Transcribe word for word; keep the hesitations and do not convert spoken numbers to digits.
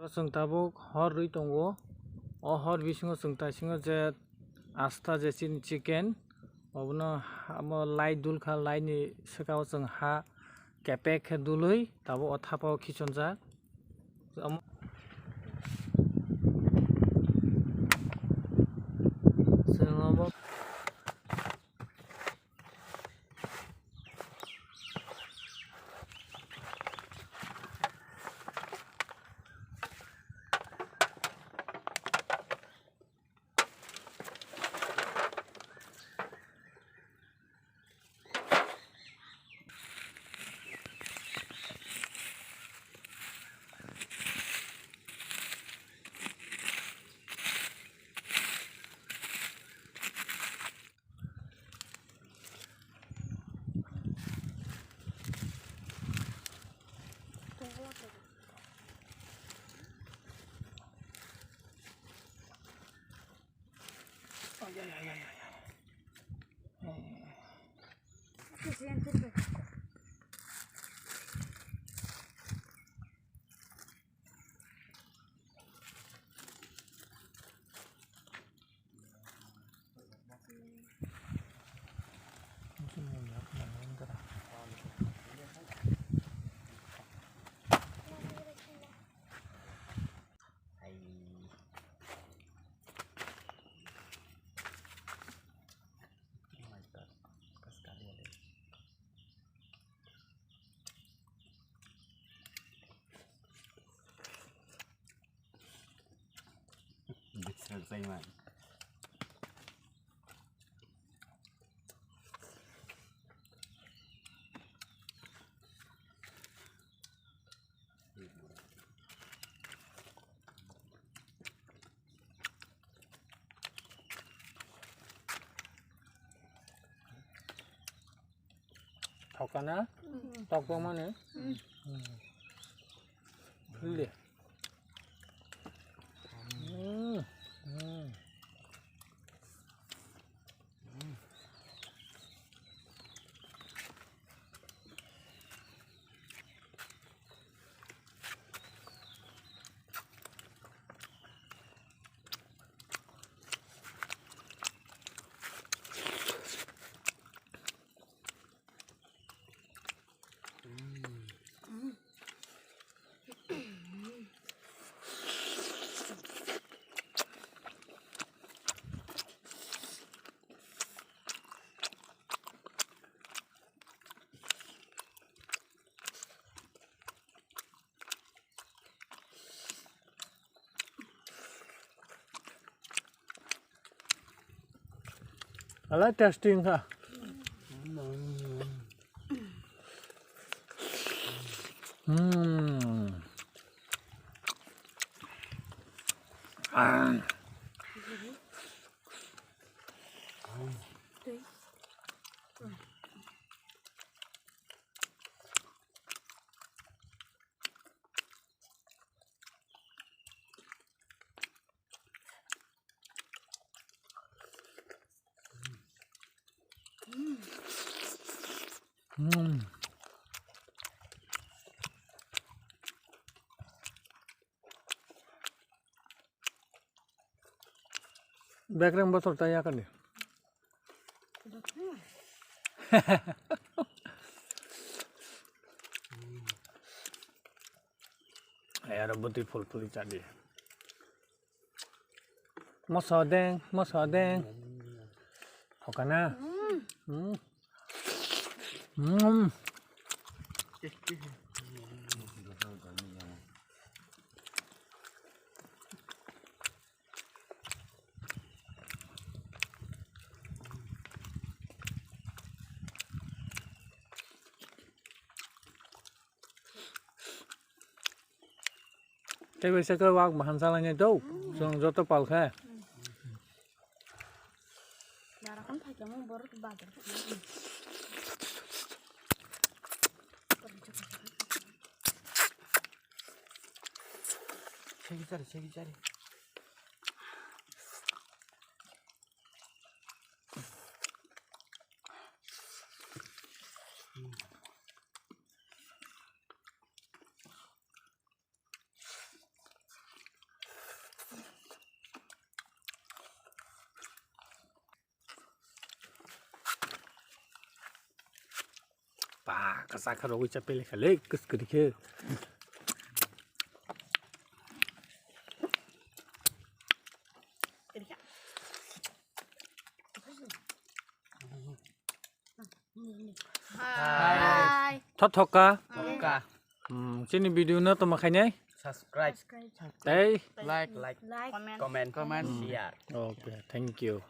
Chwng tabuk hor rwi tongo. O hor bisingo chwng taisingo je asta je chini chicken, obono ha-, omo lai dulkha, laini swkao chwng ha kepek khe dului tabuk o thapao khichonjak. Omo chwng obo Biswk Saiman. Thokana? Mm. Tokbo mani? Mm. Hili. Mm. Mm. Ala testing ha. Hmm. Ah. Mm. Bekreng botol ta yakani. Ayaro bwtwi phul phuli chadi. Moso deng, moso deng. Thokana. Mm. Mm. Tei bai se khe wak bahan salai nai do, chwng joto pal khe. Segi chari, segi chari. Ba, kasa kha rogwi cha pele kha le, kus kri khe. Hai. Thothoka. Ka. Hmm, chini video no toma khainai. Subscribe. Tei. Like. Like. Comment. Comment. Share. Okay, thank you.